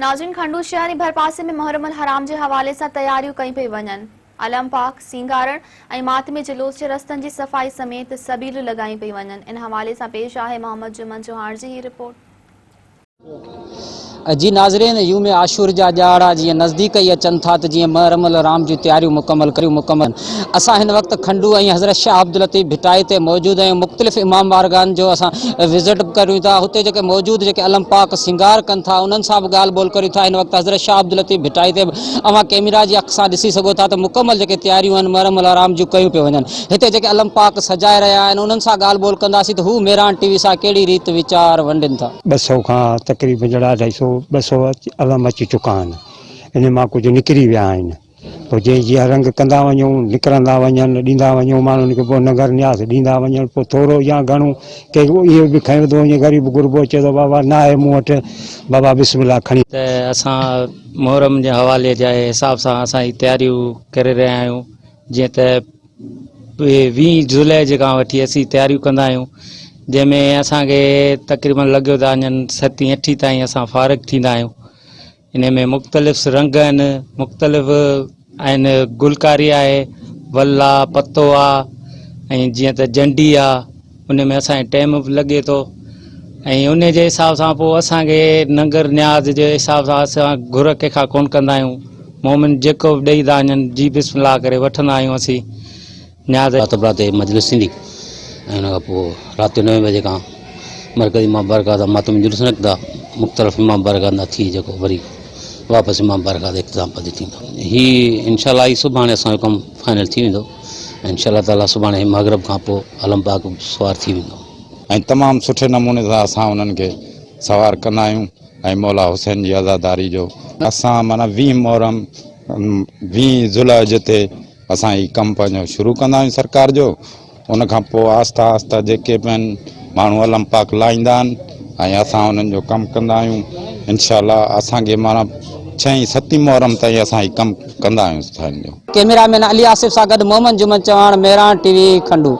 ناظرين کنڊو شهر ۽ ڀرپاسي ۾ محرم الحرام جي حوالي سان تياريون ڪيون پيون وڃن. علم پاڪ، سينگارڻ ۽ ماتمي جلوس جي رستن جي صفائي سميت سبيلون لڳايون پيون وڃن. ان حوالي سان پيش آهي محمد جمن چوهاڻ جي هي رپورٽ. جي ناظرين يوم عاشور جا ڏهاڙا جيئن نزديڪ ئي اچن ٿا ته جيئن محرم الحرام جون تياريون مڪمل ڪريون مڪمل اسان هن وقت کنڊو ۽ حضرت شاهه عبداللطيف ڀٽائي تي موجود آهيون مختلف امام بارگاهن جو اسان وزٽ به ڪريون ٿا هتي جيڪي موجود جيڪي علم پاڪ سينگار ڪن ٿا انهن سان به ڳالهه ٻولهه ڪريون ٿا هن وقت حضرت شاهه عبداللطيف ڀٽائي تي به اوهان ڪيميرا جي اک سان ڏسي سگهو ٿا ته مڪمل جيڪي تياريون آهن محرم الحرام جون ڪيون پيون وڃن هتي جيڪي علم پاڪ سجائي رهيا آهن انهن سان ڳالهه ٻولهه ڪنداسين ته هو مهراڻ ٽي وي سان ڪهڙي ريت ويچار ونڊين ٿا. 200 کان تقريبن جهڙا اڍائي سو 200 علم اچي چڪا آهن ان مان ڪجهه نڪري ويا آهن. پوء جئين جيئن رنگ ڪندا وڃون، نڪرندا وڃن، ڏيندا وڃون ماڻهن کي پوء ننگر نياز ڏيندا وڃن، پوء ٿورو يا گهڻو ڪي اهو به کنيو ٿو وڃي، غريب غربو چئي ٿو بابا ناهي مون وٽ، بابا بسم الله کڻي. ته اسان محرم جي حوالي جي حساب سان اسان هي تياريون ڪري رهيا آهيون جيئن ته ويهين جولاء جي کان وٺي اسين تياريون ڪندا آهيون جنهن ۾ اسان کي تقريبن لڳيو ٿا وڃن ستين اٺين تائين اسان فارغ ٿيندا آهيون انهي ۾ مختلف رنگ آهن مختلف آهن گلڪاري آهي ول آ پتو آ ۽ جيئن ته جنڊي آ ان ۾ اسان کي ٽيم به لڳي ٿو ۽ ان جي حساب سان پوء اسان کي ننگر نياز جي حساب سان اسان گهر ڪنهن کان ڪون ڪندا آهيون مومن جيڪو به ڏئي ٿا وڃن جي بسم الله ڪري وٺندا آهيون اسين نياز. رات برات مجلس ٿيندي ۽ ان کان پوء رات جو نوين بجي کان مرڪزي امام بارگاهه تان ماتمي جلوس نڪتا مختلف امام بارگاهن تان ٿي جيڪو وري واپس امام بارگاهه تي اختتام پذير ٿيندو. هي انشاء الله هي سڀاڻي اسان جو ڪم فائنل ٿي ويندو ۽ انشاء الله تعالي سڀاڻي مغرب کان پوء علم پاڪ سوار ٿي ويندو. ۽ تمام سٺي نموني سان اسان انهن کي سوار ڪندا آهيون ۽ مولا حسين جي عزاداري جو اسان معنيٰ ويهه محرم ويهه ذوالحج تي اسان هي ڪم پنهنجو شروع ڪندا آهيون سرڪار جو ان کان پوء آهسته آهسته جيڪي به آهن ماڻهو علم پاڪ لاهيندا آهن ۽ اسان انهن جو ڪم ڪندا آهيون انشاء الله اسان کي معنيٰ ڇهين ستين محرم تائين اسان هي ڪم ڪندا آهيون سائين جو. ڪئميرا مين علي آصف سان گڏ محمد جمن چوهاڻ، مهراڻ ٽي وي، کنڊو.